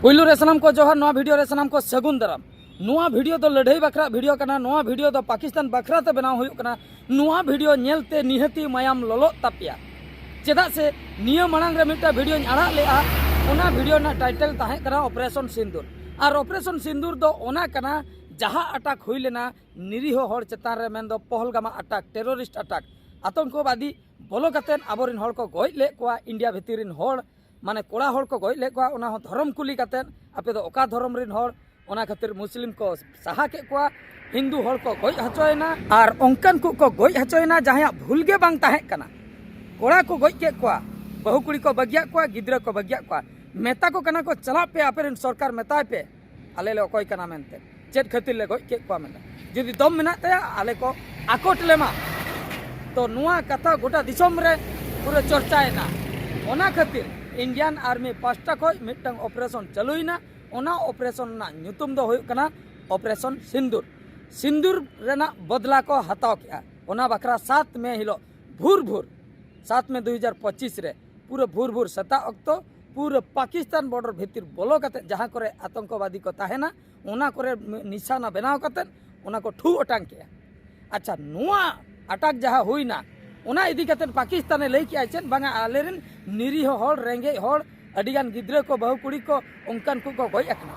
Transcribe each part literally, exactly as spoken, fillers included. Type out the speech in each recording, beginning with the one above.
ᱯᱩᱭᱞᱩ ᱨᱮ ᱥᱟᱱᱟᱢ ᱠᱚ ᱡᱚᱦᱟᱨ, ᱱᱚᱣᱟ ᱵᱷᱤᱰᱤᱭᱳ ᱨᱮ ᱥᱟᱱᱟᱢ ᱠᱚ ᱥᱟᱹᱜᱩᱱ ᱫᱟᱨᱟᱢ᱾ ᱱᱚᱣᱟ ᱵᱷᱤᱰᱤᱭᱳ ᱫᱚ ᱞᱟᱹᱲᱦᱟᱹᱭ ᱵᱟᱠᱷᱨᱟ ᱵᱷᱤᱰᱤᱭᱳ ᱠᱟᱱᱟ, ᱱᱚᱣᱟ ᱵᱷᱤᱰᱤᱭᱳ ᱫᱚ ᱯᱟᱠᱤᱥᱛᱟᱱ ᱵᱟᱠᱷᱨᱟ ᱛᱮ ᱵᱮᱱᱟᱣ ᱦᱩᱭᱩᱜ ᱠᱟᱱᱟ᱾ ᱱᱚᱣᱟ ᱵᱷᱤᱰᱤᱭᱳ ᱧᱮᱞᱛᱮ ᱱᱤᱦᱟᱹᱛᱤ ᱢᱟᱭᱟᱢ ᱞᱚᱞᱚᱜ ᱛᱟᱯᱮᱭᱟ, ᱪᱮᱫᱟᱜ ᱥᱮ ᱱᱤᱭᱟᱹ ᱢᱟᱲᱟᱝ ᱨᱮ ᱢᱤᱫᱴᱟᱝ ᱵᱷᱤᱰᱤᱭᱳᱧ ᱟᱲᱟᱜ ᱞᱮᱜᱼᱟ, ᱚᱱᱟ ᱵᱷᱤᱰᱤᱭᱳ ᱨᱮᱱᱟᱜ ᱴᱟᱭᱴᱮᱞ ᱛᱟᱦᱮᱸ ᱠᱟᱱᱟ ᱚᱯᱟᱨᱮᱥᱚᱱ ᱥᱤᱱᱫᱩᱨ᱾ ᱟᱨ ᱚᱯᱟᱨᱮᱥᱚᱱ ᱥᱤᱱᱫᱩᱨ ᱫᱚ ᱚᱱᱟ ᱠᱟᱱᱟ ᱡᱟᱦᱟᱸ ᱟᱴᱟᱠ ᱦᱩᱭ ᱞᱮᱱᱟ ᱱᱤᱨᱤᱦᱚ ᱦᱚᱲ ᱪᱮᱛᱟᱱ ᱨᱮ, ᱢᱮᱱᱫᱚ ᱯᱚᱦᱚᱞᱜᱟᱢᱟ ᱟᱴᱟᱠ, ᱴᱮᱨᱚᱨᱤᱥᱴ ᱟᱴᱟᱠ, ᱟᱛᱚᱝᱠᱚᱵᱟᱫᱤ ᱵᱚᱞᱚ ᱠᱟᱛᱮᱫ ᱟᱵᱚᱨᱮᱱ ᱦᱚᱲ ᱠᱚ ᱜᱚᱡ ᱞᱮᱫ ᱠᱚᱣᱟ, ᱤᱱᱰᱤᱭᱟ ᱵᱷᱤᱛᱤᱨ ᱨᱮᱱ ᱦᱚᱲ, ᱢᱟᱱᱮ ᱠᱚᱲᱟ ᱦᱚᱲ ᱠᱚ ᱜᱚᱡ ᱞᱮᱫ ᱠᱚᱣᱟ, ᱚᱱᱟ ᱦᱚᱸ ᱫᱷᱚᱨᱚᱢ ᱠᱩᱞᱤ ᱠᱟᱛᱮᱫ, ᱟᱯᱮ ᱫᱚ ᱚᱠᱟ ᱫᱷᱚᱨᱚᱢ ᱨᱮᱱ ᱦᱚᱲ? ᱚᱱᱟ ᱠᱷᱟᱹᱛᱤᱨ ᱢᱩᱥᱞᱤᱢ ᱠᱚ ᱥᱟᱦᱟ ᱠᱮᱫ ᱠᱚᱣᱟ, ᱦᱤᱱᱫᱩ ᱦᱚᱲ ᱠᱚ ᱜᱚᱡ ᱦᱚᱪᱚᱭᱮᱱᱟ, ᱟᱨ ᱚᱱᱠᱟᱱ ᱠᱚ ᱠᱚ ᱜᱚᱡ ᱦᱚᱪᱚᱭᱮᱱᱟ ᱡᱟᱦᱟᱸᱭᱟᱜ ᱵᱷᱩᱞ ᱜᱮ ᱵᱟᱝ ᱛᱟᱦᱮᱸ ᱠᱟᱱᱟ᱾ ᱠᱚᱲᱟ ᱠᱚ ᱜᱚᱡ ᱠᱮᱫ ᱠᱚᱣᱟ, ᱵᱟᱹᱦᱩ ᱠᱩᱲᱤ ᱠᱚ ᱵᱟᱹᱜᱤᱭᱟᱫ ᱠᱚᱣᱟ, ᱜᱤᱫᱽᱨᱟᱹ ᱠᱚ ᱵᱟᱹᱜᱤᱭᱟᱫ ᱠᱚᱣᱟ᱾ ᱢᱮᱛᱟ ᱠᱚ ᱠᱟᱱᱟ ᱠᱚ, "ᱪᱟᱞᱟᱜ ᱯᱮ, ᱟᱯᱮ ᱨᱮᱱ ᱥᱚᱨᱠᱟᱨ ᱢᱮᱛᱟᱭ ᱯᱮ, ᱟᱞᱮ ᱞᱮ ᱚᱠᱚᱭ ᱠᱟᱱᱟ ᱢᱮᱱᱛᱮ, ᱪᱮᱫ ᱠᱷᱟᱹᱛᱤᱨ ᱞᱮ ᱜᱚᱡ ᱠᱮᱫ ᱠᱚᱣᱟ ᱢᱮᱱᱛᱮ᱾ ᱡᱩᱫᱤ ᱫᱚᱢ ᱢᱮᱱᱟᱜ ᱛᱟᱭᱟ, ᱟᱞᱮ ᱠᱚ ᱟᱠᱚᱴ ᱞᱮᱢᱟ᱾" ᱛᱚ ᱱᱚᱣᱟ ᱠᱟᱛᱷᱟ ᱜᱚᱴᱟ ᱫᱤᱥᱚᱢ ᱨᱮ ᱯᱩᱨᱟᱹ ᱪᱚᱨᱪᱟᱭᱮᱱᱟ᱾ ᱚᱱᱟ ᱠᱷᱟᱹᱛᱤᱨ ᱤᱱᱰᱤᱭᱟᱱ ᱟᱨᱢᱤ ᱯᱟᱥᱴᱟ ᱠᱷᱚᱱ ᱢᱤᱫᱴᱟᱝ ᱚᱯᱟᱨᱮᱥᱚᱱ ᱪᱟᱹᱞᱩᱭᱮᱱᱟ᱾ ᱚᱱᱟ ᱚᱯᱟᱨᱮᱥᱚᱱ ᱨᱮᱱᱟᱜ ᱧᱩᱛᱩᱢ ᱫᱚ ᱦᱩᱭᱩᱜ ᱠᱟᱱᱟ ᱚᱯᱟᱨᱮᱥᱚᱱ ᱥᱤᱱᱫᱩᱨ᱾ ᱥᱤᱱᱫᱩᱨ ᱨᱮᱱᱟᱜ ᱵᱚᱫᱞᱟ ᱠᱚ ᱦᱟᱛᱟᱣ ᱠᱮᱜᱼᱟ᱾ ᱚᱱᱟ ᱵᱟᱠᱷᱨᱟ ᱥᱟᱛ ᱢᱮ ᱦᱤᱞᱳᱜ ᱵᱷᱳᱨ ᱵᱷᱳᱨ, ᱥᱟᱛ ᱢᱮ ᱫᱩ ᱦᱟᱡᱟᱨ ᱯᱚᱸᱪᱤᱥ ᱨᱮ, ᱯᱩᱨᱟᱹ ᱵᱷᱳᱨ ᱵᱷᱳᱨ ᱥᱮᱛᱟᱜ ᱚᱠᱛᱚ ᱯᱩᱨᱟᱹ ᱯᱟᱠᱤᱥᱛᱟᱱ ᱵᱚᱰᱚᱨ ᱵᱷᱤᱛᱤᱨ ᱵᱚᱞᱚ ᱠᱟᱛᱮ ᱡᱟᱦᱟᱸ ᱠᱚᱨᱮ ᱟᱛᱚᱝᱠᱚᱵᱟᱫᱤ ᱠᱚ ᱛᱟᱦᱮᱱᱟ, ᱚᱱᱟ ᱠᱚᱨᱮ ᱱᱤᱥᱟᱱᱟ ᱵᱮᱱᱟᱣ ᱠᱟᱛᱮ ᱚᱱᱟ ᱠᱚ ᱴᱷᱩ ᱚᱴᱟᱝ ᱠᱮᱜᱼᱟ᱾ ᱟᱪᱪᱷᱟ, ᱱᱚᱣᱟ ᱟᱴᱟᱠ ᱡᱟᱦᱟᱸ ᱦᱩᱭᱱᱟ, ᱚᱱᱟ ᱤᱫᱤ ᱠᱟᱛᱮ ᱯᱟᱠᱤᱥᱛᱟᱱᱮ ᱞᱟᱹᱭ ᱠᱮᱜᱼᱟ ᱪᱮᱫ? ᱵᱟᱝᱟ, ᱟᱞᱮᱨᱮᱱ ᱱᱤᱨᱤᱦᱚ ᱦᱚᱲ, ᱨᱮᱸᱜᱮᱡ ᱦᱚᱲ, ᱟᱹᱰᱤᱜᱟᱱ ᱜᱤᱫᱽᱨᱟᱹ ᱠᱚ, ᱵᱟᱹᱦᱩ ᱠᱩᱲᱤ ᱠᱚ, ᱚᱱᱠᱟᱱ ᱠᱚ ᱠᱚ ᱜᱚᱡ ᱟᱠᱟᱱᱟ᱾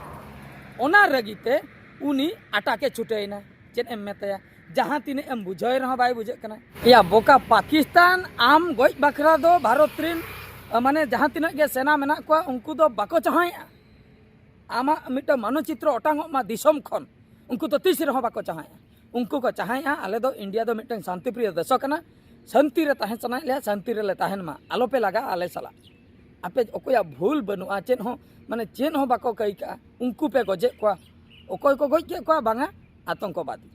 ᱚᱱᱟ ᱨᱟᱹᱜᱤ ᱛᱮ ᱩᱱᱤ ᱟᱴᱟᱠᱮ ᱪᱷᱩᱴᱟᱹᱭᱮᱱᱟ᱾ ᱪᱮᱫ ᱮᱢ ᱢᱮᱛᱟᱭᱟ? ᱡᱟᱦᱟᱸ ᱛᱤᱱᱟᱹᱜ ᱮᱢ ᱵᱩᱡᱷᱟᱹᱣ ᱨᱮᱦᱚᱸ ᱵᱟᱭ ᱵᱩᱡᱷᱟᱹᱜ ᱠᱟᱱᱟ᱾ ᱮᱭᱟ ᱵᱚᱠᱟ ᱯᱟᱠᱤᱥᱛᱟᱱ, ᱟᱢ ᱜᱚᱡ ᱵᱟᱠᱷᱨᱟ ᱫᱚ ᱵᱷᱟᱨᱚᱛ ᱨᱮᱱ, ᱢᱟᱱᱮ ᱡᱟᱦᱟᱸ ᱛᱤᱱᱟᱹᱜ ᱜᱮ ᱥᱮᱱᱟ ᱢᱮᱱᱟᱜ ᱠᱚᱣᱟ, ᱩᱱᱠᱩ ᱫᱚ ᱵᱟᱠᱚ ᱪᱟᱦᱟᱣᱮᱫᱼᱟ ᱟᱢᱟᱜ ᱢᱤᱫᱴᱟᱝ ᱢᱟᱱᱚᱪᱤᱛᱨᱚ ᱚᱴᱟᱝᱚᱜ ᱢᱟ ᱫᱤᱥᱚᱢ ᱠᱷᱚᱱ᱾ ᱩᱱᱠᱩ ᱫᱚ ᱛᱤᱥ ᱨᱮᱦᱚᱸ ᱵᱟᱠᱚ ᱪᱟᱦᱟᱣᱮᱫᱼᱟ᱾ ᱩᱱᱠᱩ ᱠᱚ ᱪᱟᱦᱟᱣᱮᱫᱼᱟ, ᱟᱞᱮ ᱫᱚ ᱤᱱᱰᱤᱭᱟ ᱫᱚ ᱢᱤᱫᱴᱟᱝ ᱥᱟᱱᱛᱤᱯᱨᱤᱭᱚ ᱫᱮᱥᱚ ᱠᱟᱱᱟ, ᱥᱟᱱᱛᱤ ᱨᱮ ᱛᱟᱦᱮᱸ ᱥᱟᱱᱟᱭᱮᱫ ᱞᱮᱭᱟ, ᱥᱟᱱᱛᱤ ᱨᱮᱞᱮ ᱛᱟᱦᱮᱱ ᱢᱟ, ᱟᱞᱚᱯᱮ ᱞᱟᱜᱟᱜᱼᱟ ᱟᱞᱮ ᱥᱟᱞᱟᱜ᱾ ᱟᱯᱮ ᱚᱠᱚᱭᱟᱜ ᱵᱷᱩᱞ ᱵᱟᱹᱱᱩᱜᱼᱟ, ᱪᱮᱫ ᱦᱚᱸ, ᱢᱟᱱᱮ ᱪᱮᱫ ᱦᱚᱸ ᱵᱟᱠᱚ ᱠᱟᱹᱭ ᱠᱟᱜᱼᱟ᱾ ᱩᱱᱠᱩ ᱯᱮ ᱜᱚᱡᱮᱫ ᱠᱚᱣᱟ᱾ ᱚᱠᱚᱭ ᱠᱚ ᱜᱚᱡ ᱠᱮᱫ ᱠᱚᱣᱟ? ᱵᱟᱝᱟ, ᱟᱛᱚᱝᱠᱚᱵᱟᱫᱤ᱾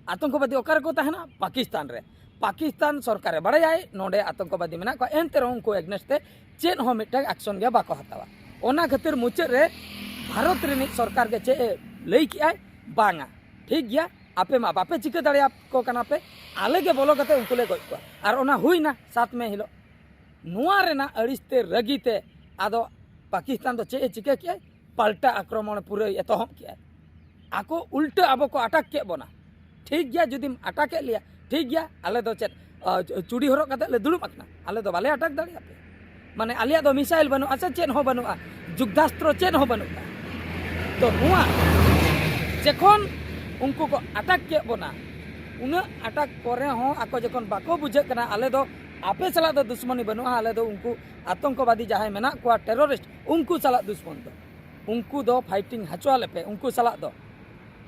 ᱟᱛᱚᱝᱠᱚᱵᱟᱫᱤ ᱚᱠᱟ ᱨᱮᱠᱚ ᱛᱟᱦᱮᱱᱟ? ᱯᱟᱠᱤᱥᱛᱟᱱ ᱨᱮ᱾ ᱯᱟᱠᱤᱥᱛᱟᱱ ᱥᱚᱨᱠᱟᱨᱮ ᱵᱟᱲᱟᱭᱟᱭ ᱱᱚᱰᱮ ᱟᱛᱚᱝᱠᱚᱵᱟᱫᱤ ᱢᱮᱱᱟᱜ ᱠᱚᱣᱟ, ᱮᱱᱛᱮ ᱨᱮᱦᱚᱸ ᱩᱱᱠᱩ against ᱛᱮ ᱪᱮᱫ ᱦᱚᱸ ᱢᱤᱫᱴᱟᱝ action ᱜᱮ ᱵᱟᱠᱚ ᱦᱟᱛᱟᱣᱟ᱾ ᱚᱱᱟ ᱠᱷᱟᱹᱛᱤᱨ ᱢᱩᱪᱟᱹᱫ ᱨᱮ ᱵᱷᱟᱨᱚᱛ ᱨᱤᱱᱤᱡ ᱥᱚᱨᱠᱟᱨ ᱜᱮ ᱪᱮᱫ ᱮ ᱞᱟᱹᱭ ᱠᱮᱜᱼᱟᱭ? ᱵᱟᱝᱟ, ᱴᱷᱤᱠ ᱜᱮᱭᱟ, ᱟᱯᱮ ᱢᱟ ᱵᱟᱯᱮ ᱪᱤᱠᱟᱹ ᱫᱟᱲᱮᱭᱟᱠᱚ ᱠᱟᱱᱟ ᱯᱮ, ᱟᱞᱮ ᱜᱮ ᱵᱚᱞᱚ ᱠᱟᱛᱮ ᱩᱱᱠᱩ ᱞᱮ ᱜᱚᱡ ᱠᱚᱣᱟ᱾ ᱟᱨ ᱚᱱᱟ ᱦᱩᱭᱱᱟ ᱥᱟᱛ ᱢᱮ ᱦᱤᱞᱳᱜ᱾ ᱱᱚᱣᱟ ᱨᱮᱱᱟᱜ ᱟᱹᱲᱤᱥ ᱛᱮ, ᱨᱟᱹᱜᱤ ᱛᱮ, ᱟᱫᱚ ᱯᱟᱠᱤᱥᱛᱟᱱ ᱫᱚ ᱪᱮᱫ ᱮ ᱪᱤᱠᱟᱹ ᱠᱮᱜᱼᱟᱭ? ᱯᱟᱞᱴᱟ ᱟᱠᱨᱚᱢᱚᱬ ᱯᱩᱨᱟᱹᱭ ᱮᱛᱚᱦᱚᱵ ᱠᱮᱜᱼᱟ᱾ ᱟᱠᱚ ᱩᱞᱴᱟᱹ ᱟᱵᱚ ᱠᱚ ᱟᱴᱟᱠ ᱠᱮᱫ ᱵᱚᱱᱟ᱾ ᱴᱷᱤᱠ ᱜᱮᱭᱟ, ᱡᱩᱫᱤᱢ ᱟᱴᱟᱠᱮᱫ ᱞᱮᱭᱟ, ᱴᱷᱤᱠ ᱜᱮᱭᱟ, ᱟᱞᱮ ᱫᱚ ᱪᱮᱫ, ᱟ, ᱪᱩ- ᱪᱩᱲᱤ ᱦᱚᱨᱚᱜ ᱠᱟᱛᱮ ᱞᱮ ᱫᱩᱲᱩᱵ ᱟᱠᱟᱱᱟ, ᱟᱞᱮ ᱫᱚ ᱵᱟᱞᱮ ᱟᱴᱟᱠ ᱫᱟᱲᱮᱭᱟᱜ ᱯᱮ᱾ ᱢᱟᱱᱮ ᱟᱞᱮᱭᱟᱜ ᱫᱚ ᱢᱤᱥᱟᱭᱤᱞ ᱵᱟᱹᱱᱩᱜᱼᱟ ᱥᱮ ᱪᱮᱫ ᱦᱚᱸ ᱵᱟᱹᱱᱩᱜᱼᱟ, ᱡᱩᱜᱽᱫᱟᱥᱛᱨᱚ ᱪᱮᱫ ᱦᱚᱸ ᱵᱟᱹᱱᱩᱜᱼᱟ᱾ ᱛᱚ ᱱᱚᱣᱟ ᱡᱚᱠᱷᱚᱱ ᱩᱱᱠᱩ ᱠᱚ ᱟᱴᱟᱠ ᱠᱮᱫ ᱵᱚᱱᱟ, ᱩᱱᱟᱹᱜ ᱟᱴᱟᱠ ᱯᱚᱨᱮ ᱦᱚᱸ ᱟᱠᱚ ᱡᱚᱠᱷᱚᱱ ᱵᱟᱠᱚ ᱵᱩᱡᱷᱟᱹᱜ ᱠᱟᱱᱟ, ᱟᱞᱮ ᱫᱚ ᱟᱯᱮ ᱥᱟᱞᱟᱜ ᱫᱚ ᱫᱩᱥᱢᱟᱱᱤ ᱵᱟᱹᱱᱩᱜᱼᱟ, ᱟᱞᱮ ᱫᱚ ᱩᱱᱠᱩ ᱟᱛᱚᱝᱠᱚᱵᱟᱫᱤ ᱡᱟᱦᱟᱸᱭ ᱢᱮᱱᱟᱜ ᱠᱚᱣᱟ, ᱴᱮᱨᱚᱨᱤᱥᱴ, ᱩᱱᱠᱩ ᱥᱟᱞᱟᱜ ᱫᱩᱥᱢᱚᱱ ᱫᱚ, ᱩᱱᱠᱩ ᱫᱚ ᱯᱷᱟᱭᱴᱤᱝ ᱦᱚᱪᱚ ᱟᱞᱮ ᱯᱮ, ᱩᱱᱠᱩ ᱥᱟᱞᱟᱜ ᱫᱚ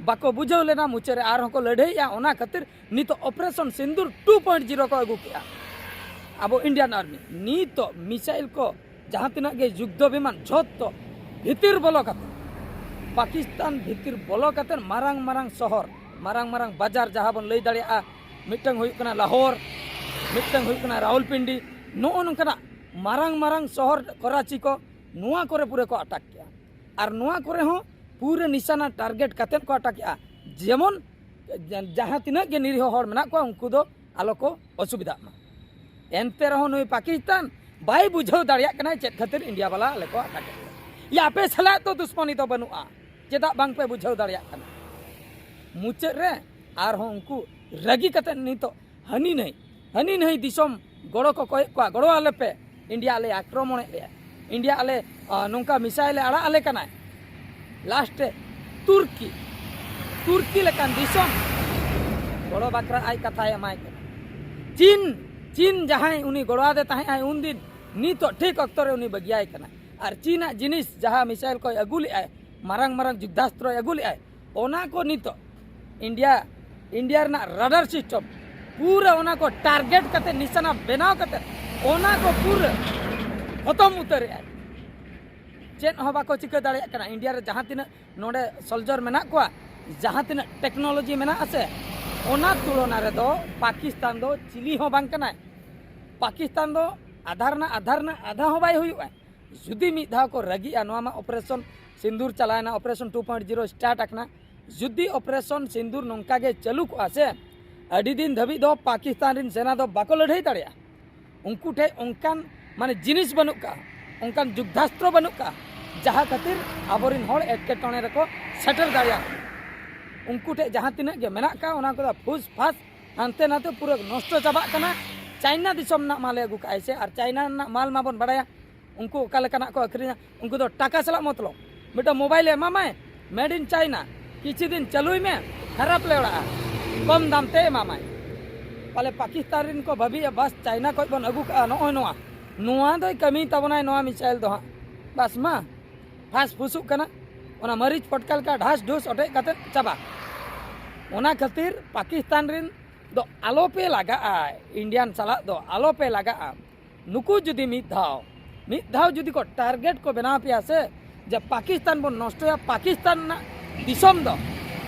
ᱵᱟᱠᱚ ᱵᱩᱡᱷᱟᱹᱣ ᱞᱮᱱᱟ᱾ ᱢᱩᱪᱟᱹᱫ ᱨᱮ ᱟᱨᱦᱚᱸ ᱠᱚ ᱞᱟᱹᱲᱦᱟᱹᱭᱮᱜᱼᱟ᱾ ᱚᱱᱟ ᱠᱷᱟᱹᱛᱤᱨ ᱱᱤᱛᱚᱜ ᱚᱯᱟᱨᱮᱥᱚᱱ ᱥᱤᱱᱫᱩᱨ ᱴᱩ ᱯᱚᱭᱮᱱᱴ ᱡᱤᱨᱳ ᱠᱚ ᱟᱹᱜᱩ ᱠᱮᱜᱼᱟ ᱟᱵᱚ ᱤᱱᱰᱤᱭᱟᱱ ᱟᱨᱢᱤ᱾ ᱱᱤᱛᱚᱜ ᱢᱤᱥᱟᱭᱤᱞ ᱠᱚ, ᱡᱟᱦᱟᱸ ᱛᱤᱱᱟᱹᱜ ᱜᱮ ᱡᱩᱫᱽᱫᱷᱚ ᱵᱤᱢᱟᱱ, ᱡᱷᱚᱛᱚ ᱵᱷᱤᱛᱤᱨ ᱵᱚᱞᱚ ᱠᱟᱛᱮ, ᱯᱟᱠᱤᱥᱛᱟᱱ ᱵᱷᱤᱛᱤᱨ ᱵᱚᱞᱚ ᱠᱟᱛᱮ ᱢᱟᱨᱟᱝ ᱢᱟᱨᱟᱝ ᱥᱚᱦᱚᱨ, ᱢᱟᱨᱟᱝ ᱢᱟᱨᱟᱝ ᱵᱟᱡᱟᱨ ᱡᱟᱦᱟᱸ ᱵᱚᱱ ᱞᱟᱹᱭ ᱫᱟᱲᱮᱭᱟᱜᱼᱟ, ᱢᱤᱫᱴᱟᱝ ᱦᱩᱭᱩᱜ ᱠᱟᱱᱟ ᱞᱟᱦᱳᱨ, ᱢᱤᱫᱴᱟᱝ ᱦᱩᱭᱩᱜ ᱠᱟᱱᱟ ᱨᱟᱣᱚᱞᱯᱤᱱᱰᱤ, ᱱᱚᱜᱼᱚ ᱱᱚᱝᱠᱟᱱᱟᱜ ᱢᱟᱨᱟᱝ ᱢᱟᱨᱟᱝ ᱥᱚᱦᱚᱨ, ᱠᱚᱨᱟᱪᱤ ᱠᱚ, ᱱᱚᱣᱟ ᱠᱚᱨᱮ ᱯᱩᱨᱟᱹ ᱠᱚ ᱟᱴᱟᱠ ᱠᱮᱜᱼᱟ᱾ ᱟᱨ ᱱᱚᱣᱟ ᱠᱚᱨᱮ ᱦᱚᱸ ᱯᱩᱨᱟᱹ ᱱᱤᱥᱟᱱᱟ ᱴᱟᱨᱜᱮᱴ ᱠᱟᱛᱮᱫ ᱠᱚ ᱟᱴᱟᱠᱮᱜᱼᱟ, ᱡᱮᱢᱚᱱ ᱡᱟ- ᱡᱟᱦᱟᱸ ᱛᱤᱱᱟᱹᱜ ᱜᱮ ᱱᱤᱨᱤᱦᱚ ᱦᱚᱲ ᱢᱮᱱᱟᱜ ᱠᱚᱣᱟ, ᱩᱱᱠᱩ ᱫᱚ ᱟᱞᱚ ᱠᱚ ᱚᱥᱩᱵᱤᱫᱷᱟᱜ ᱢᱟ᱾ ᱮᱱᱛᱮ ᱨᱮᱦᱚᱸ ᱱᱩᱭ ᱯᱟᱠᱤᱥᱛᱟᱱ ᱵᱟᱭ ᱵᱩᱡᱷᱟᱹᱣ ᱫᱟᱲᱮᱭᱟᱜ ᱠᱟᱱᱟ ᱪᱮᱫ ᱠᱷᱟᱹᱛᱤᱨ ᱤᱱᱰᱤᱭᱟ ᱵᱟᱞᱟ ᱟᱞᱮ ᱠᱚ ᱟᱴᱟᱠᱮᱫ ᱞᱮᱭᱟ᱾ ᱭᱟ, ᱟᱯᱮ ᱥᱟᱞᱟᱜ ᱫᱚ ᱫᱩᱥᱢᱟᱱᱤ ᱫᱚ ᱵᱟᱹᱱᱩᱜᱼᱟ, ᱪᱮᱫᱟᱜ ᱵᱟᱝ ᱯᱮ ᱵᱩᱡᱷᱟᱹᱣ ᱫᱟᱲᱮᱭᱟᱜ ᱠᱟᱱᱟ? ᱢᱩᱪᱟᱹᱫ ᱨᱮ ᱟᱨᱦᱚᱸ ᱩᱱᱠᱩ ᱨᱟᱹᱜᱤ ᱠᱟᱛᱮ ᱱᱤᱛᱚᱜ ᱦᱟᱹᱱᱤ ᱱᱟᱹᱭ, ᱦᱟᱹᱱᱤ ᱱᱟᱹᱭ ᱫᱤᱥᱚᱢ ᱜᱚᱲᱚ ᱠᱚ ᱠᱚᱭᱮᱫ ᱠᱚᱣᱟ, ᱜᱚᱲᱚ ᱟᱞᱮ ᱯᱮ, ᱤᱱᱰᱤᱭᱟ ᱟᱞᱮ ᱟᱠᱨᱚᱢᱚᱬᱮᱫ ᱞᱮᱭᱟ, ᱤᱱᱰᱤᱭᱟ ᱟᱞᱮ, ᱟ, ᱱᱚᱝᱠᱟ ᱢᱤᱥᱟᱭᱤᱞ ᱮ ᱟᱲᱟᱜ ᱟᱞᱮ ᱠᱟᱱᱟᱭ᱾ ᱞᱟᱥᱴ ᱨᱮ ᱛᱩᱨᱠᱤ, ᱛᱩᱨᱠᱤ ᱞᱮᱠᱟᱱ ᱫᱤᱥᱚᱢ ᱜᱚᱲᱚ ᱵᱟᱠᱷᱨᱟ ᱟᱡ ᱠᱟᱛᱷᱟᱭ ᱮᱢᱟᱭ ᱠᱟᱱᱟ᱾ ᱪᱤᱱ, ᱪᱤᱱ ᱡᱟᱦᱟᱸᱭ ᱩᱱᱤ ᱜᱚᱲᱚ ᱟᱫᱮ ᱛᱟᱦᱮᱸᱫ ᱟᱭ ᱩᱱᱫᱤᱱ, ᱱᱤᱛᱚᱜ ᱴᱷᱤᱠ ᱚᱠᱛᱚ ᱨᱮ ᱩᱱᱤ ᱵᱟᱹᱜᱤᱭᱟᱭ ᱠᱟᱱᱟ᱾ ᱟᱨ ᱪᱤᱱᱟᱜ ᱡᱤᱱᱤᱥ ᱡᱟᱦᱟᱸ ᱢᱤᱥᱟᱭᱤᱞ ᱠᱚᱭ ᱟᱹᱜᱩ ᱞᱮᱫᱟᱭ, ᱢᱟᱨᱟᱝ ᱢᱟᱨᱟᱝ ᱡᱩᱜᱽᱫᱷᱟᱥᱛᱨᱚᱭ ᱟᱹᱜᱩ ᱞᱮᱫᱟᱭ, ᱚᱱᱟ ᱠᱚ ᱱᱤᱛᱚᱜ ᱤᱱᱰᱤᱭᱟ, ᱤᱱᱰᱤᱭᱟ ᱨᱮᱱᱟᱜ ᱨᱟᱰᱟᱨ ᱥᱤᱥᱴᱮᱢ ᱯᱩᱨᱟᱹ ᱚᱱᱟ ᱠᱚ ᱴᱟᱨᱜᱮᱴ ᱠᱟᱛᱮ, ᱱᱤᱥᱟᱱᱟ ᱵᱮᱱᱟᱣ ᱠᱟᱛᱮ ᱚᱱᱟ ᱠᱚ ᱯᱩᱨᱟᱹ ᱠᱷᱚᱛᱚᱢ ᱩᱛᱟᱹᱨᱮᱜᱼᱟᱭ᱾ ᱪᱮᱫ ᱦᱚᱸ ᱵᱟᱠᱚ ᱪᱤᱠᱟᱹ ᱫᱟᱲᱮᱭᱟᱜ ᱠᱟᱱᱟ᱾ ᱤᱱᱰᱤᱭᱟ ᱨᱮ ᱡᱟᱦᱟᱸ ᱛᱤᱱᱟᱹᱜ ᱱᱚᱰᱮ ᱥᱚᱞᱡᱚᱨ ᱢᱮᱱᱟᱜ ᱠᱚᱣᱟ, ᱡᱟᱦᱟᱸ ᱛᱤᱱᱟᱹᱜ ᱴᱮᱠᱱᱳᱞᱚᱡᱤ ᱢᱮᱱᱟᱜ ᱟᱥᱮ, ᱚᱱᱟ ᱛᱩᱞᱚᱱᱟ ᱨᱮᱫᱚ ᱯᱟᱠᱤᱥᱛᱟᱱ ᱫᱚ ᱪᱤᱞᱤ ᱦᱚᱸ ᱵᱟᱝ ᱠᱟᱱᱟᱭ᱾ ᱯᱟᱠᱤᱥᱛᱟᱱ ᱫᱚ ᱟᱫᱷᱟ ᱨᱮᱱᱟᱜ, ᱟᱫᱷᱟ ᱨᱮᱱᱟᱜ ᱟᱫᱷᱟ ᱦᱚᱸ ᱵᱟᱭ ᱦᱩᱭᱩᱜᱼᱟ᱾ ᱡᱩᱫᱤ ᱢᱤᱫ ᱫᱷᱟᱣ ᱠᱚ ᱨᱟᱹᱜᱤᱜᱼᱟ, ᱱᱚᱣᱟ ᱢᱟ ᱚᱯᱟᱨᱮᱥᱚᱱ ᱥᱤᱱᱫᱩᱨ ᱪᱟᱞᱟᱣᱮᱱᱟ, operation two point zero start ᱟᱠᱟᱱᱟ, ᱡᱩᱫᱤ ᱚᱯᱟᱨᱮᱥᱚᱱ ᱥᱤᱱᱫᱩᱨ ᱱᱚᱝᱠᱟ ᱜᱮ ᱪᱟᱹᱞᱩ ᱠᱚᱜᱼᱟ ᱥᱮ, ᱟᱹᱰᱤ ᱫᱤᱱ ᱫᱷᱟᱹᱵᱤᱡ ᱫᱚ ᱯᱟᱠᱤᱥᱛᱟᱱ ᱨᱮᱱ ᱥᱮᱱᱟ ᱫᱚ ᱵᱟᱠᱚ ᱞᱟᱹᱲᱦᱟᱹᱭ ᱫᱟᱲᱮᱭᱟᱜᱼᱟ᱾ ᱩᱱᱠᱩ ᱴᱷᱮᱱ ᱚᱱᱠᱟᱱ ᱢᱟᱱᱮ ᱡᱤᱱᱤᱥ ᱵᱟᱹᱱᱩᱜ ᱠᱟᱜᱼᱟ, ᱚᱱᱠᱟᱱ ᱡᱩᱜᱽᱫᱷᱟᱥᱛᱨᱚ ᱵᱟᱹᱱᱩᱜ ᱠᱟᱜᱼᱟ, ᱡᱟᱦᱟᱸ ᱠᱷᱟᱹᱛᱤᱨ ᱟᱵᱚᱨᱮᱱ ᱦᱚᱲ ᱮᱴᱠᱮᱴᱚᱬᱮ ᱨᱮᱠᱚ ᱥᱮᱴᱮᱨ ᱫᱟᱲᱮᱭᱟᱜ ᱠᱟᱱᱟ᱾ ᱩᱱᱠᱩ ᱴᱷᱮᱱ ᱡᱟᱦᱟᱸ ᱛᱤᱱᱟᱹᱜ ᱜᱮ ᱢᱮᱱᱟᱜ ᱟᱠᱟᱫ, ᱚᱱᱟ ᱠᱚᱫᱚ ᱯᱷᱩᱥ ᱯᱷᱟᱥ ᱦᱟᱱᱛᱮ ᱱᱟᱛᱮ ᱯᱩᱨᱟᱹ ᱱᱚᱥᱴᱚ ᱪᱟᱵᱟᱜ ᱠᱟᱱᱟ᱾ ᱪᱟᱭᱱᱟ ᱫᱤᱥᱚᱢ ᱨᱮᱱᱟᱜ ᱢᱟᱞᱮ ᱟᱹᱜᱩ ᱠᱟᱜᱼᱟᱭ ᱥᱮ, ᱟᱨ ᱪᱟᱭᱱᱟ ᱨᱮᱱᱟᱜ ᱢᱟᱞ ᱢᱟᱵᱚᱱ ᱵᱟᱲᱟᱭᱟ ᱩᱱᱠᱩ ᱚᱠᱟ ᱞᱮᱠᱟᱱᱟᱜ ᱠᱚ ᱟᱹᱠᱷᱨᱤᱧᱟ᱾ ᱩᱱᱠᱩ ᱫᱚ ᱴᱟᱠᱟ ᱥᱟᱞᱟᱜ ᱢᱚᱛᱞᱚᱵ᱾ ᱢᱤᱫᱴᱟᱝ ᱢᱳᱵᱟᱭᱤᱞ ᱮ ᱮᱢᱟᱢᱟᱭ, made in China, ᱠᱤᱪᱷᱩ ᱫᱤᱱ ᱪᱟᱹᱞᱩᱭ ᱢᱮ, ᱠᱷᱟᱨᱟᱯ ᱞᱮ ᱚᱲᱟᱜᱼᱟ, ᱠᱚᱢ ᱫᱟᱢ ᱛᱮ ᱮᱢᱟᱢᱟᱭ᱾ ᱯᱟᱞᱮ ᱯᱟᱠᱤᱥᱛᱟᱱ ᱨᱮᱱ ᱠᱚ ᱵᱷᱟᱹᱵᱤᱭᱟ, ᱵᱟᱥ ᱪᱟᱭᱱᱟ ᱠᱷᱚᱡ ᱵᱚᱱ ᱟᱹᱜᱩ ᱠᱟᱜᱼᱟ ᱱᱚᱜᱼᱚᱭ ᱱᱚᱣᱟ, ᱱᱚᱣᱟ ᱫᱚᱭ ᱠᱟᱹᱢᱤ ᱛᱟᱵᱚᱱᱟᱭ ᱱᱚᱣᱟ ᱢᱤᱥᱟᱭᱤᱞ ᱫᱚ ᱦᱟᱸᱜ, ᱵᱟᱥ ᱢᱟ ᱯᱷᱟᱥ ᱯᱷᱩᱥᱩᱜ ᱠᱟᱱᱟ᱾ ᱚᱱᱟ ᱢᱟᱹᱨᱤᱪ ᱯᱚᱴᱠᱟ ᱞᱮᱠᱟ ᱰᱷᱟᱥ ᱰᱷᱩᱥ ᱚᱴᱮᱡ ᱠᱟᱛᱮ ᱪᱟᱵᱟ᱾ ᱚᱱᱟ ᱠᱷᱟᱹᱛᱤᱨ ᱯᱟᱠᱤᱥᱛᱟᱱ ᱨᱮᱱ ᱫᱚ ᱟᱞᱚᱯᱮ ᱞᱟᱜᱟᱜᱼᱟ, ᱤᱱᱰᱤᱭᱟᱱ ᱥᱟᱞᱟᱜ ᱫᱚ ᱟᱞᱚᱯᱮ ᱞᱟᱜᱟᱜᱼᱟ᱾ ᱱᱩᱠᱩ ᱡᱩᱫᱤ ᱢᱤᱫ ᱫᱷᱟᱣ, ᱢᱤᱫ ᱫᱷᱟᱣ ᱡᱩᱫᱤ ᱠᱚ ᱴᱟᱨᱜᱮᱴ ᱠᱚ ᱵᱮᱱᱟᱣ ᱯᱮᱭᱟ ᱥᱮ, ᱡᱮ ᱯᱟᱠᱤᱥᱛᱟᱱ ᱵᱚᱱ ᱱᱚᱥᱴᱚᱭᱟ, ᱯᱟᱠᱤᱥᱛᱟᱱ ᱨᱮᱱᱟᱜ ᱫᱤᱥᱚᱢ ᱫᱚ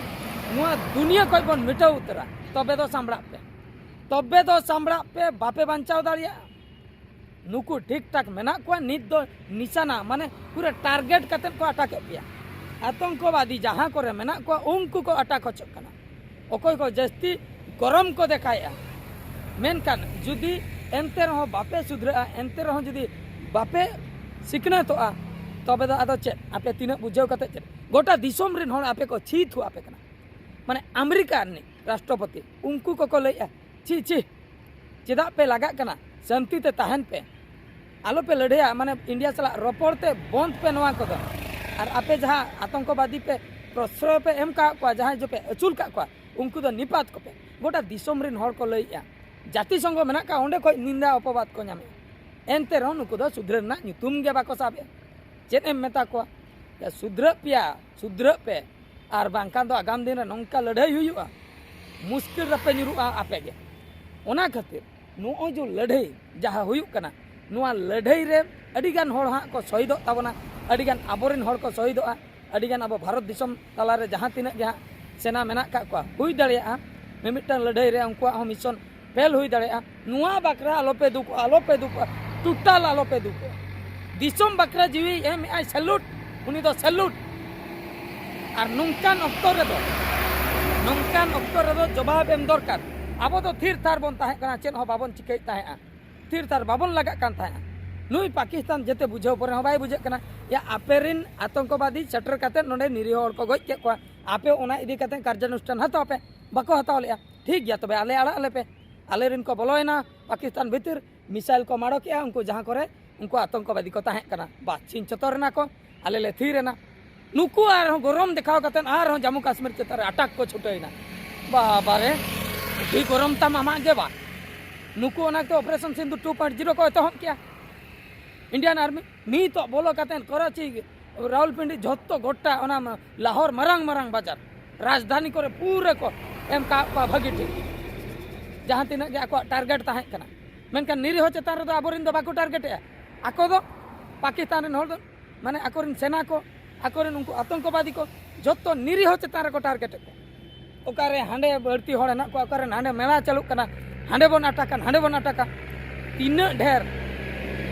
ᱱᱚᱣᱟ ᱫᱩᱱᱤᱭᱟᱹ ᱠᱷᱚᱡ ᱵᱚᱱ ᱢᱤᱴᱟᱹᱣ ᱩᱛᱟᱹᱨᱟ, ᱛᱚᱵᱮ ᱫᱚ ᱥᱟᱢᱵᱲᱟᱜ ᱯᱮ, ᱛᱚᱵᱮ ᱫᱚ ᱥᱟᱢᱵᱲᱟᱜ ᱯᱮ, ᱵᱟᱯᱮ ᱵᱟᱧᱪᱟᱣ ᱫᱟᱲᱮᱭᱟᱜᱼᱟ᱾ ᱱᱩᱠᱩ ᱴᱷᱤᱠ ᱴᱷᱟᱠ ᱢᱮᱱᱟᱜ ᱠᱚᱣᱟ, ᱱᱤᱛ ᱫᱚ ᱱᱤᱥᱟᱱᱟ, ᱢᱟᱱᱮ ᱯᱩᱨᱟᱹ ᱴᱟᱨᱜᱮᱴ ᱠᱟᱛᱮᱫ ᱠᱚ ᱟᱴᱟᱠᱮᱫ ᱯᱮᱭᱟ᱾ ᱟᱛᱚᱝᱠᱚᱵᱟᱫᱤ ᱡᱟᱦᱟᱸ ᱠᱚᱨᱮ ᱢᱮᱱᱟᱜ ᱠᱚᱣᱟ, ᱩᱱᱠᱩ ᱠᱚ ᱟᱴᱟᱠ ᱦᱚᱪᱚᱜ ᱠᱟᱱᱟ᱾ ᱚᱠᱚᱭ ᱠᱚ ᱡᱟᱹᱥᱛᱤ ᱜᱚᱨᱚᱢ ᱠᱚ ᱫᱮᱠᱷᱟᱭᱮᱫᱼᱟ, ᱢᱮᱱᱠᱷᱟᱱ ᱡᱩᱫᱤ ᱮᱱᱛᱮ ᱨᱮᱦᱚᱸ ᱵᱟᱯᱮ ᱥᱩᱫᱷᱨᱟᱹᱜᱼᱟ, ᱮᱱᱛᱮ ᱨᱮᱦᱚᱸ ᱡᱩᱫᱤ ᱵᱟᱯᱮ ᱥᱤᱠᱷᱱᱟᱹᱛᱚᱜᱼᱟ, ᱛᱚᱵᱮ ᱫᱚ ᱟᱫᱚ ᱪᱮᱫ? ᱟᱯᱮ ᱛᱤᱱᱟᱹᱜ ᱵᱩᱡᱷᱟᱹᱣ ᱠᱟᱛᱮ ᱪᱮᱫ? ᱜᱚᱴᱟ ᱫᱤᱥᱚᱢ ᱨᱮᱱ ᱦᱚᱲ ᱟᱯᱮ ᱠᱚ ᱪᱷᱤ ᱛᱷᱩ ᱟᱯᱮ ᱠᱟᱱᱟ᱾ ᱢᱟᱱᱮ ᱟᱢᱮᱨᱤᱠᱟ ᱨᱤᱱᱤᱡ ᱨᱟᱥᱴᱨᱚᱯᱚᱛᱤ, ᱩᱱᱠᱩ ᱠᱚᱠᱚ ᱞᱟᱹᱭᱮᱫᱼᱟ, ᱪᱷᱤ ᱪᱷᱤ, ᱪᱮᱫᱟᱜ ᱯᱮ ᱞᱟᱜᱟᱜ ᱠᱟᱱᱟ? ᱥᱟᱱᱛᱤ ᱛᱮ ᱛᱟᱦᱮᱱ ᱯᱮ, ᱟᱞᱚᱯᱮ ᱞᱟᱹᱲᱦᱟᱹᱭᱟ, ᱢᱟᱱᱮ ᱤᱱᱰᱤᱭᱟ ᱥᱟᱞᱟᱜ ᱨᱚᱯᱚᱲ ᱛᱮ ᱵᱚᱱᱫ ᱯᱮ ᱱᱚᱣᱟ ᱠᱚᱫᱚ᱾ ᱟᱨ ᱟᱯᱮ ᱡᱟᱦᱟᱸ ᱟᱛᱚᱝᱠᱚᱵᱟᱫᱤ ᱯᱮ ᱯᱨᱚᱥᱨᱚᱭ ᱯᱮ ᱮᱢ ᱠᱟᱜ ᱠᱚᱣᱟ, ᱡᱟᱦᱟᱸᱭ ᱡᱚᱯᱮ ᱟᱹᱥᱩᱞ ᱠᱟᱜ ᱠᱚᱣᱟ, ᱩᱱᱠᱩ ᱫᱚ ᱱᱤᱯᱟᱛ ᱠᱚᱯᱮ᱾ ᱜᱚᱴᱟ ᱫᱤᱥᱚᱢ ᱨᱮᱱ ᱦᱚᱲ ᱠᱚ ᱞᱟᱹᱭᱮᱫᱼᱟ, ᱡᱟᱹᱛᱤ ᱥᱚᱝᱜᱷᱚ ᱢᱮᱱᱟᱜ ᱠᱟᱜ, ᱚᱸᱰᱮ ᱠᱷᱚᱡ ᱱᱤᱱᱫᱟ ᱚᱯᱚᱵᱟᱫ ᱠᱚ ᱧᱟᱢᱮᱫᱼᱟ᱾ ᱮᱱᱛᱮ ᱨᱮᱦᱚᱸ ᱱᱩᱠᱩ ᱫᱚ ᱥᱩᱫᱷᱨᱟᱹ ᱨᱮᱱᱟᱜ ᱧᱩᱛᱩᱢ ᱜᱮ ᱵᱟᱠᱚ ᱥᱟᱵᱮᱫᱼᱟ᱾ ᱪᱮᱫ ᱮᱢ ᱢᱮᱛᱟ ᱠᱚᱣᱟ? ᱭᱟ, ᱥᱩᱫᱷᱨᱟᱹᱜ ᱯᱮᱭᱟ, ᱥᱩᱫᱷᱨᱟᱹᱜ ᱯᱮ, ᱟᱨ ᱵᱟᱝᱠᱷᱟᱱ ᱫᱚ ᱟᱜᱟᱢ ᱫᱤᱱ ᱨᱮ ᱱᱚᱝᱠᱟ ᱞᱟᱹᱲᱦᱟᱹᱭ ᱦᱩᱭᱩᱜᱼᱟ, ᱢᱩᱥᱠᱤᱞ ᱨᱮᱯᱮ ᱧᱩᱨᱩᱜᱼᱟ ᱟᱯᱮ ᱜᱮ᱾ ᱚᱱᱟ ᱠᱷᱟᱹᱛᱤᱨ ᱱᱚᱜᱼᱚᱭ ᱡᱮ ᱞᱟᱹᱲᱦᱟᱹᱭ ᱡᱟᱦᱟᱸ ᱦᱩᱭᱩᱜ ᱠᱟᱱᱟ, ᱱᱚᱣᱟ ᱞᱟᱹᱲᱦᱟᱹᱭ ᱨᱮ ᱟᱹᱰᱤᱜᱟᱱ ᱦᱚᱲ ᱦᱟᱸᱜ ᱠᱚ ᱥᱚᱦᱤᱫᱚᱜ ᱛᱟᱵᱚᱱᱟ, ᱟᱹᱰᱤᱜᱟᱱ ᱟᱵᱚᱨᱮᱱ ᱦᱚᱲ ᱠᱚ ᱥᱚᱦᱤᱫᱚᱜᱼᱟ, ᱟᱹᱰᱤᱜᱟᱱ ᱟᱵᱚ ᱵᱷᱟᱨᱚᱛ ᱫᱤᱥᱚᱢ ᱛᱟᱞᱟᱨᱮ ᱡᱟᱦᱟᱸ ᱛᱤᱱᱟᱹᱜ ᱜᱮ ᱦᱟᱸᱜ ᱥᱮᱱᱟ ᱢᱮᱱᱟᱜ ᱠᱟᱜ ᱠᱚᱣᱟ, ᱦᱩᱭ ᱫᱟᱲᱮᱭᱟᱜᱼᱟ ᱢᱤᱢᱤᱫᱴᱟᱝ ᱞᱟᱹᱲᱦᱟᱹᱭ ᱨᱮ ᱩᱱᱠᱩᱣᱟᱜ ᱦᱚᱸ ᱢᱤᱥᱚᱱ ᱯᱷᱮᱞ ᱦᱩᱭ ᱫᱟᱲᱮᱭᱟᱜᱼᱟ᱾ ᱱᱚᱣᱟ ᱵᱟᱠᱷᱨᱟ ᱟᱞᱚᱯᱮ ᱫᱩᱠᱚᱜᱼᱟ, ᱟᱞᱚᱯᱮ ᱫᱩᱠᱚᱜᱼᱟ, ᱴᱳᱴᱟᱞ ᱟᱞᱚᱯᱮ ᱫᱩᱠᱚᱜᱼᱟ᱾ ᱫᱤᱥᱚᱢ ᱵᱟᱠᱷᱨᱟ ᱡᱤᱣᱤ ᱮᱢᱮᱜᱼᱟᱭ ᱥᱮᱞᱩᱴ, ᱩᱱᱤ ᱫᱚ ᱥᱮᱞᱩᱴ᱾ ᱟᱨ ᱱᱚᱝᱠᱟᱱ ᱚᱠᱛᱚ ᱨᱮᱫᱚ, ᱱᱚᱝᱠᱟᱱ ᱚᱠᱛᱚ ᱨᱮᱫᱚ ᱡᱚᱵᱟᱵ ᱮᱢ ᱫᱚᱨᱠᱟᱨ᱾ ᱟᱵᱚ ᱫᱚ ᱛᱷᱤᱨ ᱛᱷᱟᱨ ᱵᱚᱱ ᱛᱟᱦᱮᱸ ᱠᱟᱱᱟ, ᱪᱮᱫ ᱦᱚᱸ ᱵᱟᱵᱚᱱ ᱪᱤᱠᱟᱹᱭᱮᱫ ᱛᱟᱦᱮᱸᱜᱼᱟ, ᱛᱷᱤᱨ ᱛᱷᱟᱨ ᱵᱟᱵᱚᱱ ᱞᱟᱜᱟᱜ ᱠᱟᱱ ᱛᱟᱦᱮᱸᱜᱼᱟ᱾ ᱱᱩᱭ ᱯᱟᱠᱤᱥᱛᱟᱱ ᱡᱮᱛᱮ ᱵᱩᱡᱷᱟᱹᱣ ᱯᱚᱨᱮ ᱦᱚᱸ ᱵᱟᱭ ᱵᱩᱡᱷᱟᱹᱜ ᱠᱟᱱᱟ᱾ ᱭᱟ, ᱟᱯᱮ ᱨᱮᱱ ᱟᱛᱚᱝᱠᱚᱵᱟᱫᱤ ᱥᱮᱴᱮᱨ ᱠᱟᱛᱮ ᱱᱚᱰᱮ ᱱᱤᱨᱤᱦᱚ ᱦᱚᱲ ᱠᱚ ᱜᱚᱡ ᱠᱮᱫ ᱠᱚᱣᱟ, ᱟᱯᱮ ᱚᱱᱟ ᱤᱫᱤ ᱠᱟᱛᱮ ᱠᱟᱨᱡᱟᱱᱩᱥᱴᱷᱟᱱ ᱦᱟᱛᱟᱣ ᱯᱮ, ᱵᱟᱠᱚ ᱦᱟᱛᱟᱣ ᱞᱮᱜᱼᱟ᱾ ᱴᱷᱤᱠ ᱜᱮᱭᱟ, ᱛᱚᱵᱮ ᱟᱞᱮ ᱟᱲᱟᱜ ᱟᱞᱮ ᱯᱮ᱾ ᱟᱞᱮ ᱨᱮᱱ ᱠᱚ ᱵᱚᱞᱚᱭᱮᱱᱟ ᱯᱟᱠᱤᱥᱛᱟᱱ ᱵᱷᱤᱛᱤᱨ, ᱢᱤᱥᱟᱭᱤᱞ ᱠᱚ ᱢᱟᱲᱚ ᱠᱮᱜᱼᱟ, ᱩᱱᱠᱩ ᱡᱟᱦᱟᱸ ᱠᱚᱨᱮ ᱩᱱᱠᱩ ᱟᱛᱚᱝᱠᱚᱵᱟᱫᱤ ᱠᱚ ᱛᱟᱦᱮᱸ ᱠᱟᱱᱟ, ᱵᱟᱥ ᱪᱷᱤᱝ ᱪᱷᱚᱛᱚᱨ ᱮᱱᱟ ᱠᱚ, ᱟᱞᱮ ᱞᱮ ᱛᱷᱤᱨ ᱮᱱᱟ᱾ ᱱᱩᱠᱩ ᱟᱨᱦᱚᱸ ᱜᱚᱨᱚᱢ ᱫᱮᱠᱷᱟᱣ ᱠᱟᱛᱮ ᱟᱨᱦᱚᱸ ᱡᱟᱢᱢᱩ ᱠᱟᱥᱢᱤᱨ ᱪᱮᱛᱟᱱ ᱨᱮ ᱟᱴᱟᱠ ᱠᱚ ᱪᱷᱩᱴᱟᱹᱣᱮᱱᱟ᱾ ᱵᱟᱵᱟᱨᱮ, ᱟᱹᱰᱤ ᱜᱚᱨᱚᱢ ᱛᱟᱢ ᱟᱢᱟᱜ ᱜᱮ ᱵᱟ᱾ ᱱᱩᱠᱩ ᱚᱱᱟ ᱛᱮ ᱚᱯᱟᱨᱮᱥᱚᱱ ᱥᱤᱱᱫᱩᱨ ᱴᱩ ᱯᱚᱭᱮᱱᱴ ᱡᱤᱨᱳ ᱠᱚ ᱮᱛᱚᱦᱚᱵ ᱠᱮᱜᱼᱟ᱾ ᱤᱱᱰᱤᱭᱟᱱ ᱟᱨᱢᱤ ᱱᱤᱛᱚᱜ ᱵᱚᱞᱚ ᱠᱟᱛᱮ ᱠᱚᱨᱟᱪᱤ, ᱨᱟᱣᱞᱯᱤᱱᱰᱤ, ᱡᱷᱚᱛᱚ ᱜᱚᱴᱟ ᱚᱱᱟ ᱞᱟᱦᱳᱨ ᱢᱟᱨᱟᱝ ᱢᱟᱨᱟᱝ ᱵᱟᱡᱟᱨ, ᱨᱟᱡᱽᱫᱷᱟᱱᱤ ᱠᱚᱨᱮ ᱯᱩᱨᱟᱹ ᱠᱚ ᱮᱢ ᱠᱟᱜ ᱠᱚᱣᱟ ᱵᱷᱟᱹᱜᱤ ᱴᱷᱤᱠ᱾ ᱡᱟᱦᱟᱸ ᱛᱤᱱᱟᱹᱜ ᱜᱮ ᱟᱠᱚᱣᱟᱜ ᱴᱟᱨᱜᱮᱴ ᱛᱟᱦᱮᱸ ᱠᱟᱱᱟ, ᱢᱮᱱᱠᱷᱟᱱ ᱱᱤᱨᱤᱦᱚ ᱪᱮᱛᱟᱱ ᱨᱮᱫᱚ ᱟᱵᱚᱨᱮᱱ ᱫᱚ ᱵᱟᱠᱚ ᱴᱟᱨᱜᱮᱴᱮᱜᱼᱟ᱾ ᱟᱠᱚ ᱫᱚ, ᱯᱟᱠᱤᱥᱛᱟᱱ ᱨᱮᱱ ᱦᱚᱲ ᱫᱚ, ᱢᱟᱱᱮ ᱟᱠᱚᱨᱮᱱ ᱥᱮᱱᱟ ᱠᱚ, ᱟᱠᱚᱨᱮᱱ ᱩᱱᱠᱩ ᱟᱛᱚᱝᱠᱚᱵᱟᱫᱤ ᱠᱚ ᱡᱚᱛᱚ ᱱᱤᱨᱤᱦᱚ ᱪᱮᱛᱟᱱ ᱨᱮᱠᱚ ᱴᱟᱨᱜᱮᱴᱮᱫ ᱠᱚᱣᱟ᱾ ᱚᱠᱟᱨᱮ ᱦᱟᱸᱰᱮ ᱵᱟᱹᱲᱛᱤ ᱦᱚᱲ ᱦᱮᱱᱟᱜ ᱠᱚᱣᱟ, ᱚᱠᱟᱨᱮ ᱦᱟᱸᱰᱮ ᱢᱮᱞᱟ ᱪᱟᱹᱞᱩᱜ ᱠᱟᱱᱟ, ᱦᱟᱸᱰᱮ ᱵᱚᱱ ᱟᱴᱟᱠᱟ, ᱦᱟᱸᱰᱮ ᱵᱚᱱ ᱟᱴᱟᱠᱟ᱾ ᱛᱤᱱᱟᱹᱜ ᱰᱷᱮᱨ,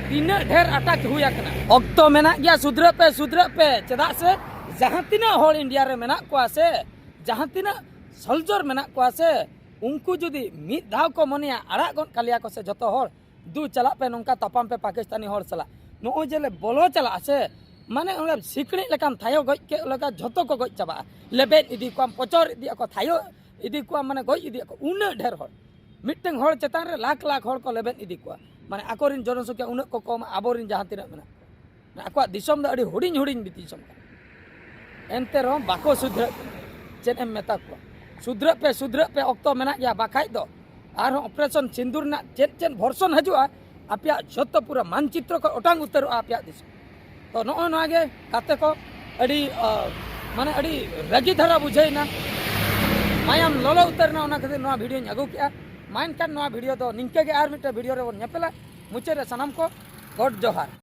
ᱛᱤᱱᱟᱹᱜ ᱰᱷᱮᱨ ᱟᱴᱟᱠ ᱦᱩᱭ ᱟᱠᱟᱱᱟ᱾ ᱚᱠᱛᱚ ᱢᱮᱱᱟᱜ ᱜᱮᱭᱟ, ᱥᱩᱫᱷᱨᱟᱹᱜ ᱯᱮ, ᱥᱩᱫᱷᱨᱟᱹᱜ ᱯᱮ᱾ ᱪᱮᱫᱟᱜ ᱥᱮ ᱡᱟᱦᱟᱸ ᱛᱤᱱᱟᱹᱜ ᱦᱚᱲ ᱤᱱᱰᱤᱭᱟ ᱨᱮ ᱢᱮᱱᱟᱜ ᱠᱚᱣᱟ ᱥᱮ, ᱡᱟᱦᱟᱸ ᱛᱤᱱᱟᱹᱜ ᱥᱚᱞᱡᱚᱨ ᱢᱮᱱᱟᱜ ᱠᱚᱣᱟ ᱥᱮ, ᱩᱱᱠᱩ ᱡᱩᱫᱤ ᱢᱤᱫ ᱫᱷᱟᱣ ᱠᱚ ᱢᱚᱱᱮᱭᱟ ᱟᱲᱟᱜ ᱜᱚᱫ ᱠᱟᱞᱮᱭᱟ ᱠᱚ ᱥᱮ ᱡᱚᱛᱚ ᱦᱚᱲ, ᱫᱩ ᱪᱟᱞᱟᱜ ᱯᱮ ᱱᱚᱝᱠᱟ ᱛᱟᱯᱟᱢ ᱯᱮ ᱯᱟᱠᱤᱥᱛᱟᱱᱤ ᱦᱚᱲ ᱥᱟᱞᱟᱜ᱾ ᱱᱚᱜᱼᱚᱭ ᱡᱮ ᱞᱮ ᱵᱚᱞᱚ ᱪᱟᱞᱟᱜᱼᱟ ᱥᱮ, ᱢᱟᱱᱮ ᱚᱱᱟ ᱥᱤᱠᱲᱤᱡ ᱞᱮᱠᱟᱢ ᱛᱷᱟᱭᱚ ᱜᱚᱡ ᱠᱮᱫ ᱞᱮᱠᱟ ᱡᱷᱚᱛᱚ ᱠᱚ ᱜᱚᱡ ᱪᱟᱵᱟᱜᱼᱟ᱾ ᱞᱮᱵᱮᱫ ᱤᱫᱤ ᱠᱚᱣᱟᱢ, ᱯᱚᱪᱚᱨ ᱤᱫᱤᱭᱟᱠᱚ, ᱛᱷᱟᱭᱚ ᱤᱫᱤ ᱠᱚᱣᱟᱢ, ᱢᱟᱱᱮ ᱜᱚᱡ ᱤᱫᱤᱭᱟᱠᱚ ᱩᱱᱟᱹᱜ ᱰᱷᱮᱨ ᱦᱚᱲ᱾ ᱢᱤᱫᱴᱟᱝ ᱦᱚᱲ ᱪᱮᱛᱟᱱ ᱨᱮ ᱞᱟᱠᱷ ᱞᱟᱠᱷ ᱦᱚᱲ ᱠᱚ ᱞᱮᱵᱮᱫ ᱤᱫᱤ ᱠᱚᱣᱟ᱾ ᱢᱟᱱᱮ ᱟᱠᱚᱨᱮᱱ ᱡᱚᱱᱚᱥᱚᱝᱠᱷᱟ ᱩᱱᱟᱹᱜ ᱠᱚ ᱠᱚᱢᱟ ᱟᱵᱚᱨᱮᱱ ᱡᱟᱦᱟᱸ ᱛᱤᱱᱟᱹᱜ ᱢᱮᱱᱟᱜ ᱠᱚᱣᱟ᱾ ᱟᱠᱚᱣᱟᱜ ᱫᱤᱥᱚᱢ ᱫᱚ ᱟᱹᱰᱤ ᱦᱩᱰᱤᱧ ᱦᱩᱰᱤᱧ ᱫᱤᱥᱚᱢ ᱠᱟᱱᱟ᱾ ᱮᱱᱛᱮ ᱨᱮᱦᱚᱸ ᱵᱟᱠᱚ ᱥᱩᱫᱷᱨᱟᱹᱜ ᱠᱟᱱᱟ᱾ ᱪᱮᱫ ᱮᱢ ᱢᱮᱛᱟ ᱠᱚᱣᱟ? ᱥᱩᱫᱷᱨᱟᱹᱜ ᱯᱮ, ᱥᱩᱫᱷᱨᱟᱹᱜ ᱯᱮ, ᱚᱠᱛᱚ ᱢᱮᱱᱟᱜ ᱜᱮᱭᱟ, ᱵᱟᱠᱷᱟᱡ ᱫᱚ ᱟᱨᱦᱚᱸ ᱚᱯᱟᱨᱮᱥᱚᱱ ᱥᱤᱱᱫᱩᱨ ᱨᱮᱱᱟᱜ ᱪᱮᱫ ᱪᱮᱫ ᱵᱷᱚᱨᱥᱚᱱ ᱦᱤᱡᱩᱜᱼᱟ, ᱟᱯᱮᱭᱟᱜ ᱡᱷᱚᱛᱚ ᱯᱩᱨᱟᱹ ᱢᱟᱱᱪᱤᱛᱨᱚ ᱠᱚ ᱚᱴᱟᱝ ᱩᱛᱟᱹᱨᱚᱜᱼᱟ ᱟᱯᱮᱭᱟᱜ ᱫᱤᱥᱚᱢ᱾ ᱛᱚ ᱱᱚᱜᱼᱚᱭ ᱱᱚᱣᱟ ᱜᱮ ᱜᱟᱛᱮ ᱠᱚ, ᱟᱹᱰᱤ, ᱟ, ᱢᱟᱱᱮ ᱟᱹᱰᱤ ᱨᱟᱹᱜᱤ ᱫᱷᱟᱨᱟ ᱵᱩᱡᱷᱟᱹᱣᱮᱱᱟ, ᱢᱟᱭᱟᱢ ᱞᱚᱞᱚ ᱩᱛᱟᱹᱨ ᱮᱱᱟ, ᱚᱱᱟ ᱠᱷᱟᱹᱛᱤᱨ ᱱᱚᱣᱟ ᱵᱷᱤᱰᱤᱭᱳᱧ ᱟᱹᱜᱩ ᱠᱮᱜᱼᱟ᱾ ᱢᱟ ᱮᱱᱠᱷᱟᱱ ᱱᱚᱣᱟ ᱵᱷᱤᱰᱤᱭᱳ ᱫᱚ ᱱᱤᱝᱠᱟᱹ ᱜᱮ, ᱟᱨ ᱢᱤᱫᱴᱮᱱ ᱵᱷᱤᱰᱤᱭᱳ ᱨᱮᱵᱚᱱ ᱧᱮᱯᱮᱞᱟ᱾ ᱢᱩᱪᱟᱹᱫ ᱨᱮ ᱥᱟᱱᱟᱢ ᱠᱚ ᱜᱚᱰ ᱡᱚᱦᱟᱨ᱾